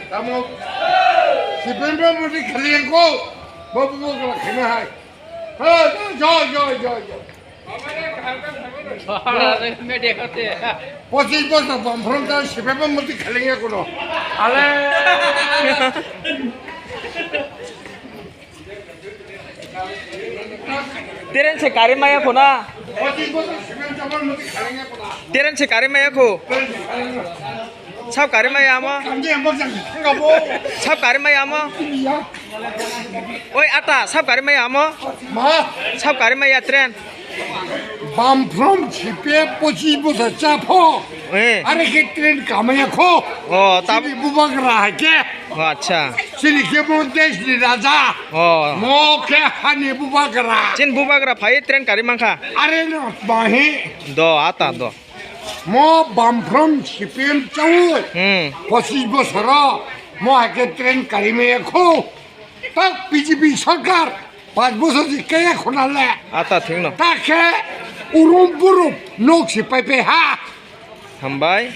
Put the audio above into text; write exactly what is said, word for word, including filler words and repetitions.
Tamo, si pembe mati khaliang ko, babu mo kala khena hai. Ha, joy, joy, joy, joy. Media kote. Pochis bosor Bamfront ta si pembe mati khaliang ya kono. Ale. Teren se kari maya khuna. Teren se kari maya khu. Sab kari maya amo. Sab kari maya amo. Oi ata, sab kari maya amo. Sab kari maya tren. Bamfront sipe pochis bosor chapho. Eh. Are khe tren kamaya kho. Oh, tab- Chini bubagra hai khe. Oh, acha. Chini khe mo desh ni raja. Oh. Mo khe hani bubagra. Chin bubagra phai tren kari mankha. Are no bahi. Do, ata do. Mo Bamfront sipe chawi. Hmm. Pochis bosoro mo hai khe tren kari maya kho. Tak B J P sarkar, panch bosor di kaya khuna le. Ata thik no. Tak khe urum burum nok si pai pai ha. Hambai.